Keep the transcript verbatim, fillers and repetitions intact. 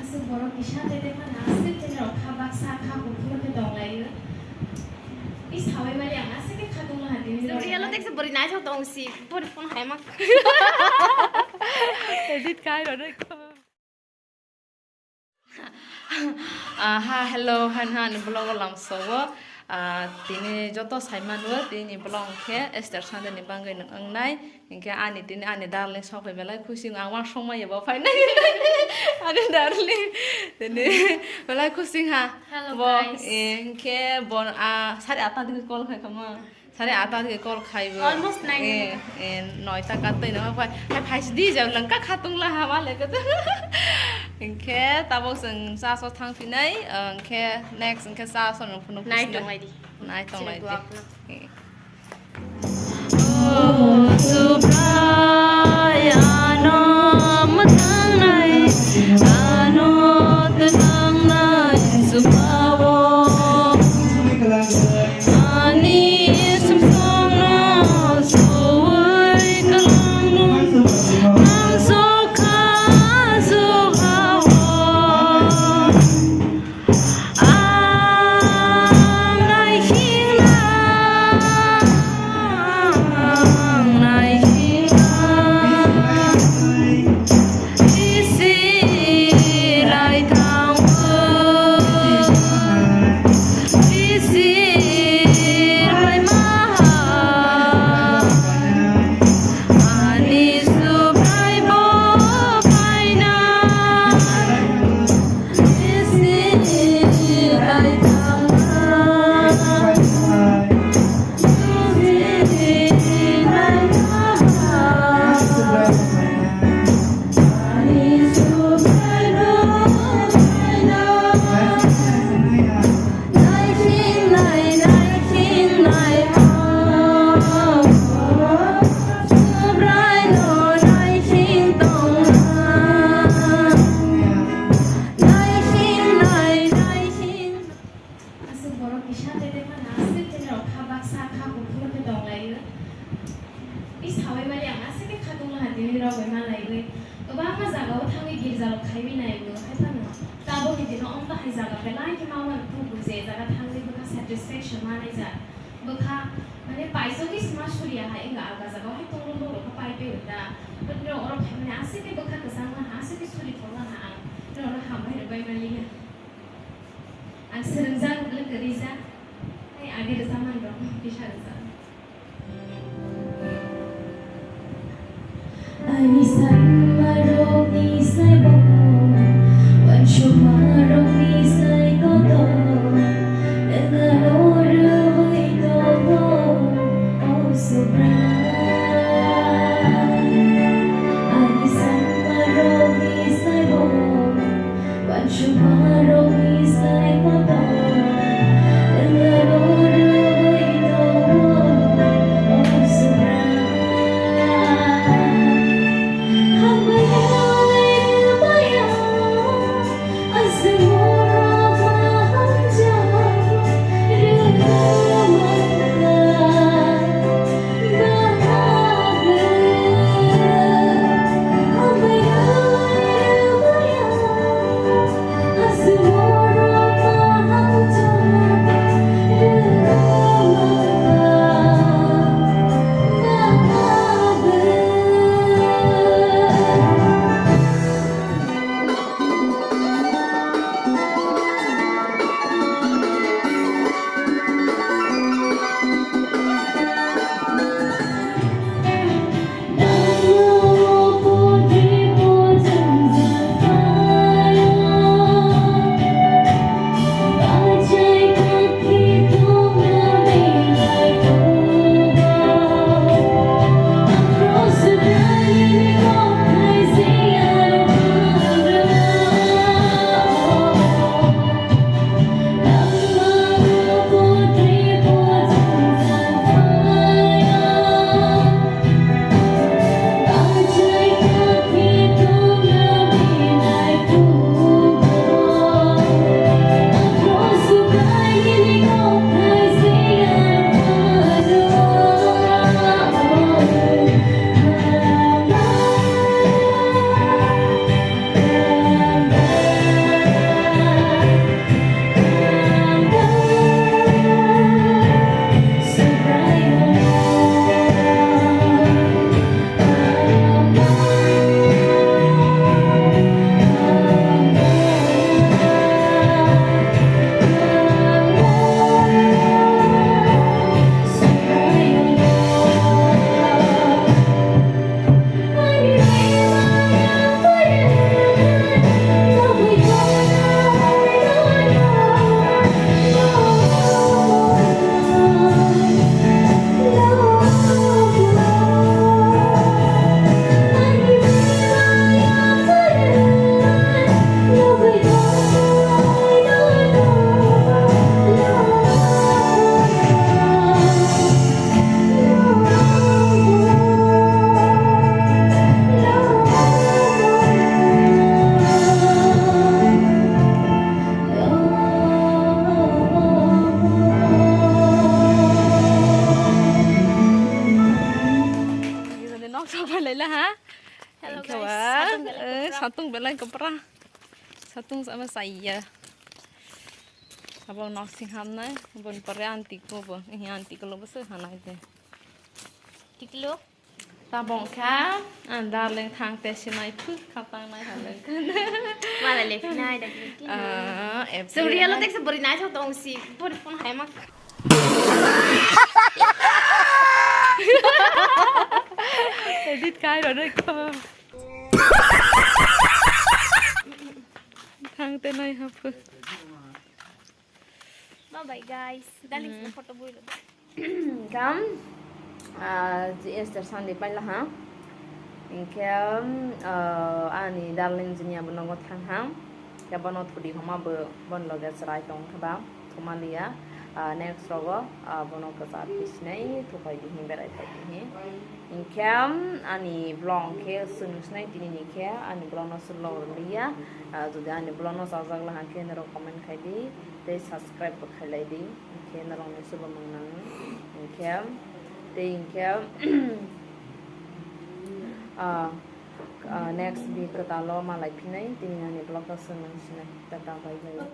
Aswk borok kisa tete phano aswk tini rok kha baksa kha kuphur khe tonglaio. I sawi mali ang aswk khe kha tongla ha tini. Real o teksa bwrwi naithok tong si bwrwi phone hai ma. Edit khai rw rw. Aha, hello, han han vlog o lamsogo. Ah, tini joto saimano tini vlog khe Easter Sunday ni bagwi nang wngnai. Hinkhe ani tini ani darling sok phai belai khusi wng, ang uansukma ya bo phainai. Ani darling tini belai khusi wng ha. Hello, bo, guys. Eh, hinkhe bo, ah, sari atta digi call khai kama. Sari atta digi call khai bo. Almost nine. Eh, eh, noita kattwi no phai. Hai phai sidi jao langka khatung la ha ma le kata. Hinkhe tabok chwng church o thang phinai, hinkhe next hinkhe church o nang phunuk. Nai phinai. Tonglai di. Nai tonglai di. Chini buak no. Eh. O Subrai, ano mwthangnai, ano twlangnai Subraio. Ani sumsokno suwi kwlangno, ang sokha sokha-o. Ang naisingna, ang naisingna, bisi lai thango, bisi lai maha. Ani Subrai bo phainai. Aswk borok kisa tete phano aswk tini rok kha baksa kha kuphur khe tonglaio. I sawi mali ang aswk khe kha tongla ha tini rok bai malaiwi. Kwbangma jaga o thangwi girja rok khaiwi naiwi hai phano. Tabukni dino omo hai jaga belai khe ma mano thugo je jaga thangwi bwkha satisfaction manai jak. Bwkha mane paisogwi sma suriya hai wngkha alga jaga o hai tonglo borok khe pai pai rwkha. But norok oro phai mani aswk khe bwkha kwchangma ha aswk khe suri thokma ha ang norokno hambai rwbai maliya. Ang swrwngjak, loke rijak, tei age rwchapmani rok kisa rwchap. Ani sanmarokni saibo, uansukmarokni sai kotor, wngkha norok bai tongo, o Subrai. Ani sanmarokni saibo, Eh, satung belai kopra. Satung sama saya. Abang nok sing hamnai, bon pare anti ko bo. Ini anti ko lo bese hanai de. Tiklo. Tabong kha, ang darling thang te sinai phu khatang nai haleng khan. Wala le phinai da kini. Ah, every Surya lo night. Tek se bori nai thok tong si, bori phone hai mak. Edit kai ro doi ko. Thang te nai haphu. Bye bye guys. Darling, mm, photo bui lo. Kam, ah, G S T Sunday paila ha. Inkhe, ah, ani darling jini abo nogo thang ha. Khe bono thudi homa bo, bon loge chwrai tong khe ba, thuma liya. Ah, next rogo, ah, bono kwchar pisinai, thupai dihi, berai phai dihi. Inkhe, ani vlog khe swng sinai tini ni khe, ani vlog no swlok liya. Ah, jodi ani vlog no chajak laha khe norok comment khai di, tei subscribe bo khai lai di. Inkhe norok ni chuba mung nang. Inkhe, tei inkhe, ah, ah, next week kwtal o malai phinai, tini ani vlog no swng nang sinai. Tata, bye bye.